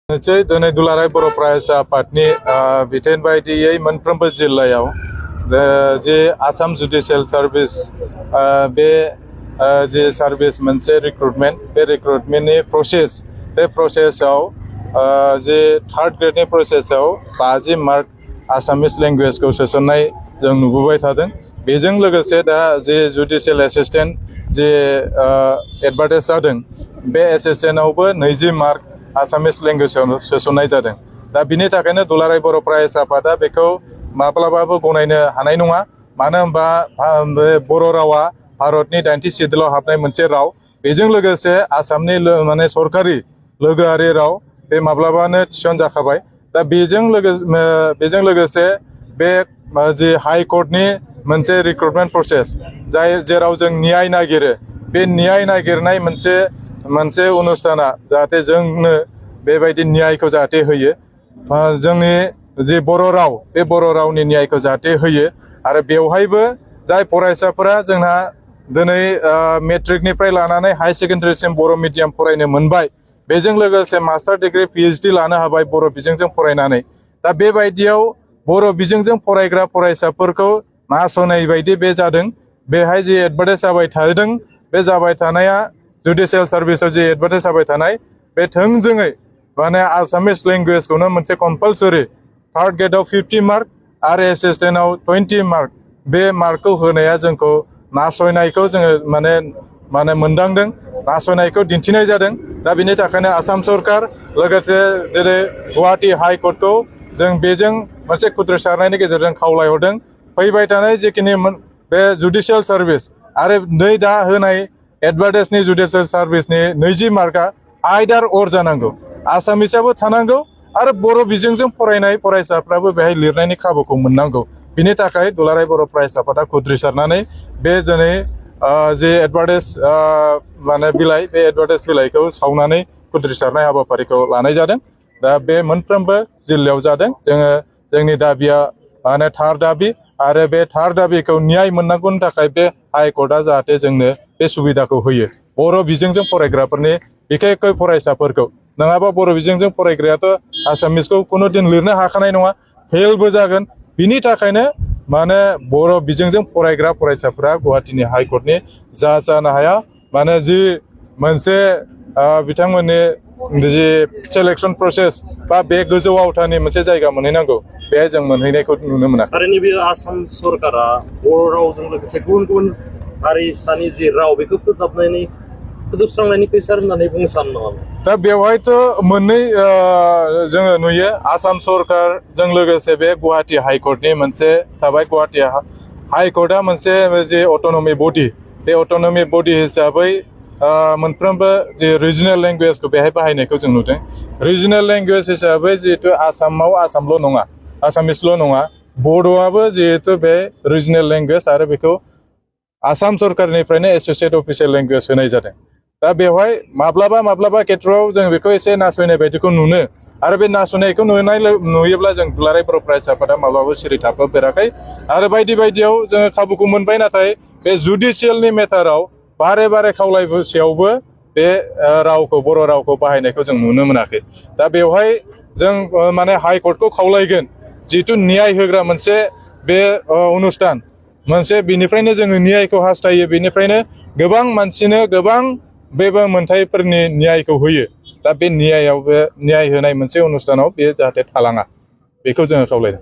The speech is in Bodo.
दिनै दुलाराय बर' फरायसा आफादनि बिथोन बायदियै मोनफ्रोमबो जिल्लायाव जे आसाम जुडिशियेल सार्भिस बे जे सार्भिस मोनसे रिक्रुटमेन्ट बे रिक्रुटमेन्टनि बे प्रसेसआव जे थार्ड ग्रेडनि प्रसेसआव 50 मार्क आसामिस लेंगुवेजखौ सोसननाय जों नुबोबाय थादों। बेजों लोगोसे दा जे जुडिशियेल एसिस्टेन्ट जे एडभार्टाइज जादों बे एसिस्टेन्टआवबो 20 मार्क आसामिस लेंगुवेजाव सोसननाय जादों। दा बिनि थाखायनो दुलाराय बर' फरायसा आफादा बेखौ माब्लाबाबो गनायनो हानाय नङा। मानो होनबा बर' रावा भारतनि 90 सिडुलाव हाबनाय मोनसे राव। बेजों लोगोसे आसामनि माने सरकारि लोगोआरि राव बे माब्लाबानो थिसनजाखाबाय। दा बेजों लोगोसे बे जे हाइ कर्टनि मोनसे रिक्रुटमेन्ट प्रसेस जेराव जों न्याय नागिरो, बे न्याय नागिरनाय मोनसे अनुष्ठाना जाहाथे जोंनो बेबायदि न्यायखौ जाहाथे होयो, जोंनि जे बर' राव बे बर' रावनि न्यायखौ जाहाथे होयो। आरो बेवहायबो जाय फरायसाफोरा जोंहा दिनै मेट्रिकनिफ्राय लानानै हाई सेकेन्डारिसिम बर' मिडियाम फरायनो मोनबाय, बेजों लोगोसे मास्टार डिग्री PhD लानो हाबाय बर' बिजोंजों फरायनानै। दा बेबायदियाव बर' बिजोंजों फरायग्रा फरायसाफोरखौ नासयनाय बायदि बे जादों। बेहाय जे एडभार्टाइज जाबाय थादों, बे जाबाय थानाया जुडिशियेल सार्भिसआव जे एडभार्टाइज जाबाय थानाय बे थोंजोङै माने आसामिस लेंगुवेजखौनो मोनसे कम्पालसरि थार्ड ग्रेडआव 50 मार्क आरो एसिस्टेन्टआव 20 मार्क बे मार्कखौ होनाया जोंखौ नासयनायखौ जोङो माने मोनदांदों, नासयनायखौ दिन्थिनाय जादों। दा बिनि थाखायनो आसाम सरकार लोगोसे जेरै गुवाहाटी हाइ कर्टखौ जों बेजों मोनसे खुद्रिसारनायनि गेजेरजों खावलायहरदों। फैबाय थानाय जिखिनि बे जुडिशियेल सार्भिस आरो नै दा होनाय एडभार्टाइजनि जुडिशियेल सार्भिसनि 20 मार्कआ आयदार अर जानांगौ, आसामिसाबो थानांगौ आरो बर' बिजोंजों फरायनाय फरायसाफ्राबो बेहाय लिरनायनि खाबुखौ मोननांगौ। बिनि थाखाय दुलाराय बर' फरायसा आफादा खुद्रिसारनानै बे दिनै जे एडभार्टाइज माने बिलाइ, बे एडभार्टाइज बिलाइखौ सावनानै खुद्रिसारनाय हाबाफारिखौ लानाय जादों। दा बे मोनफ्रोमबो जिल्लायाव जादों। जोंनि दाबिया माने थार दाबि, आरो बे थार दाबिखौ न्याय मोननांगौनि थाखाय बे हाइ कर्टआ जाहाथे जोंनो बे सुबिदाखौ होयो बर' बिजोंजों फरायग्राफोरनि, बिखेखै फरायसाफोरखौ। नङाबा बर' बिजोंजों फरायग्रायाथ' आसामिसखौ कुनु दिन लिरनो हाखानाय नङा, फेलबो जागोन। बिनि थाखायनो माने बर' बिजोंजों फरायग्रा फरायसाफोरा गुवाहाटीनि हाइ कर्टनि जानो हाया। माने जि मोनसे बिथांमोननि जि सेलेक्सन प्रसेस बा बे गोजौ आवथानि मोनसे जायगा मोनहैनांगौ, बे जों मोनहैनायखौ नुनो मोनाखै। आरो नैबे आसाम सरकारा बर' रावजों लोगोसे गुबुन हारिसानि जि राव बेखौ फोजोबस्रांनायनि खैसार होननानै बुंनो सानो नामा? दा बेवहायथ' मोननै जोङो नुयो। आसाम सरकारजों लोगोसे बे गुवाहाटी हाइ कर्टनि मोनसे थाबाय। गुवाहाटी हाइ कर्टआ मोनसे जे अट'नमि बडि, बे अट'नमि बडि हिसाबै मोनफ्रोमबो जे रिजनेल लेंगुवेजखौ बेहाय बाहायनायखौ जों नुदों। रिजनेल लेंगुवेज हिसाबै जिहेतु आसामाव आसामल' नङा, आसामिसल' नङा, बड'आबो जिहेतु बे रिजनेल लेंगुवेज आरो बेखौ आसाम सरकारनिफ्रायनो एस'सियेट अफिसियेल लेंगुवेज होनाय जादों। दा बेवहाय माब्लाबा खेथ्रआव जों बेखौ एसे नासयनाय बायदिखौ नुनो, आरो बे नासयनायखौ नुयोब्ला जों दुलाराय बर' फरायसा आफादा माब्लाबाबो सिरि थाफेराखै। आरो बायदि जोङो खाबुखौ मोनबाय, नाथाय बे जुडिशियेलनि मेटाराव बारे खावलायसेयावबो बे रावखौ, बर' रावखौ बाहायनायखौ जों नुनो मोनाखै। दा बेवहाय जों माने हाइ कर्टखौ खावलायगोन, जिहेथु न्याय होग्रा मोनसे बे अनुष्ठान मोनसे, बिनिफ्रायनो जोङो न्यायखौ हास्थायो, बिनिफ्रायनो गोबां मानसिनो गोबां बेबो मोनथायफोरनि न्यायखौ होयो। दा बे न्याय होनाय मोनसे अनुष्ठानाव बे जाहाथे थालाङा, बेखौ जोङो खावलायदों।